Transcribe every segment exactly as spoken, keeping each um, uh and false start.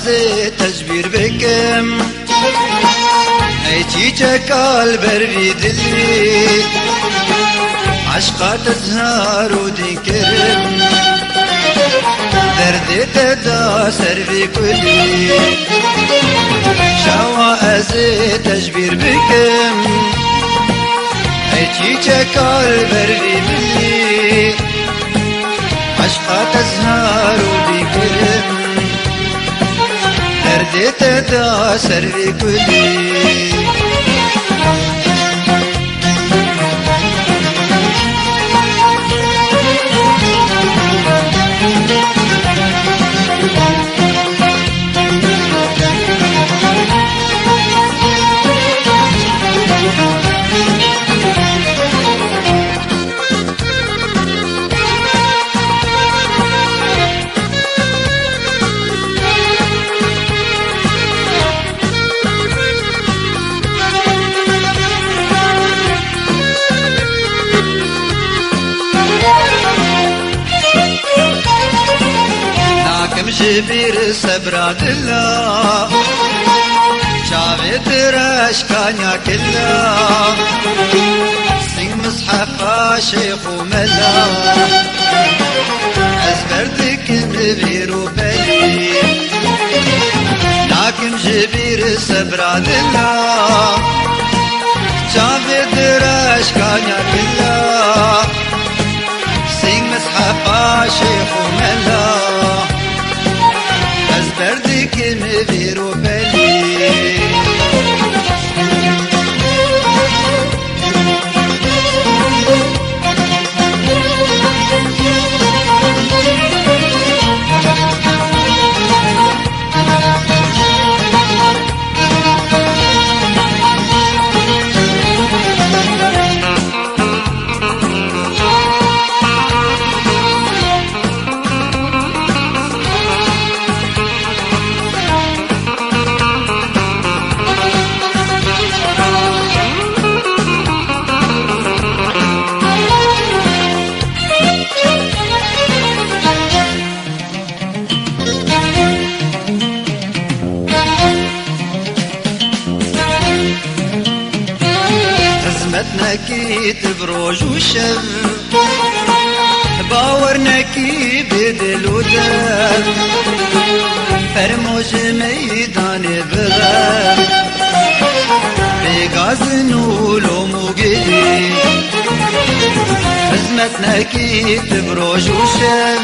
Tecbîr bikim, ey çîçeka li ber vî dilî, eşqa te zihar û dîn kirim, derdê te da ser vî kulî. Çawa ez ê tecbîr bikim, ey çîçeka li ber vî dilî, eşqa te zihar û dîn kirim, derdê te da ser vî kulî. Nakim ji bîr sebra dila, çavê dirêj kanya kila, sîng mishefa şêx û mela, ez ber dikim vîr û belî. Nakim ji bîr sebra dila, çavê dirêj kanya kila, sîng mishefa şêx û mela, ez ber dikim vîr û belî. Xizmet nekî tu bi roj û şev, bawer nekî bi dil û dev, fermo ji meydanê bibe, bê gazin û lom û gilî. Xizmet nekî tu bi roj û şev,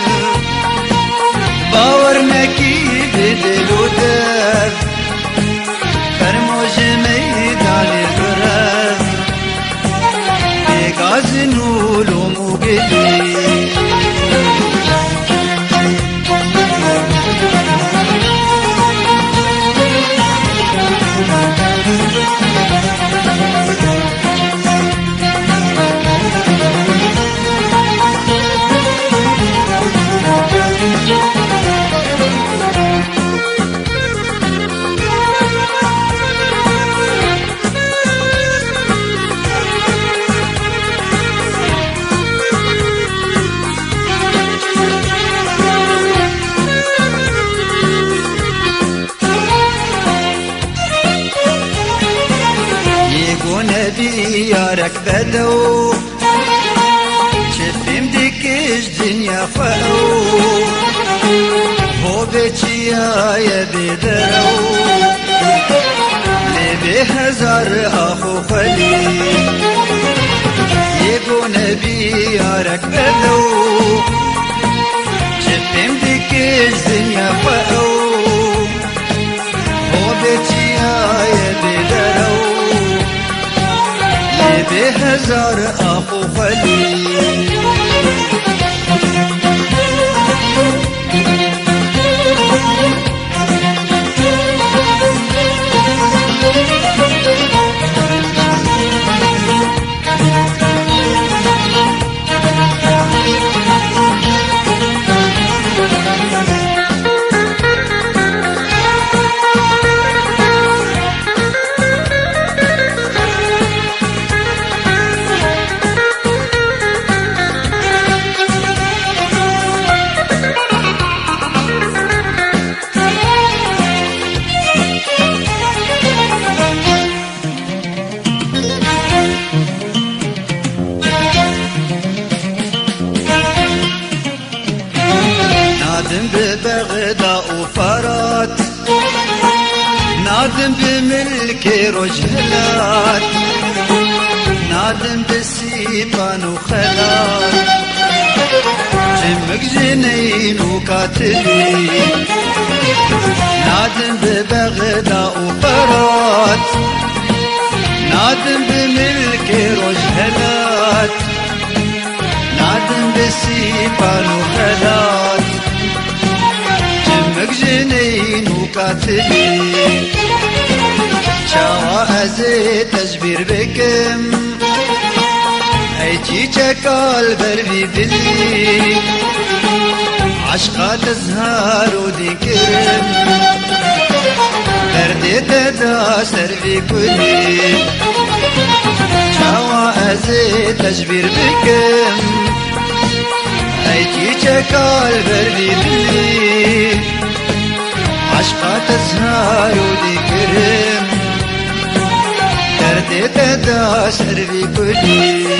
bawer nekî bi dil û dev, fermo ji meydanê birev, bê gazin û lom û gilî. Yê go nebî yarek bedew, çi fêm dikî ji dinya xwe ew. Ho bê çiyaye bê derew, lê bê hezar ax û xwelî. Yê go nebî yarek bedew, çi fêm dikî ji dinya xwe ew. Ho bê çiyaye bê derew, lê bê hezar ax û xwelî. Nadim bi Bexda û Ferat, nadim bi milkê rojhilat, nadim bi sîpan û xelat. Çimik ji neyn û katilî, nadim bi Bexda û Ferat, nadim bi milkê rojhilat. Nadim bi sîpan û xelat, çimik ji neyn û katilî. Çawa ez ê tejbîr bikim, ey çîçeka li ber vî dilî. Eşqa te zihar û dîn kirim, derdê te da ser vî kulî. Çawa ez ê tejbîr bikim, ey çîçeka li ber vî dilî. Eşqa te zihar û dîn kirim, derdê te da ser vî kulî.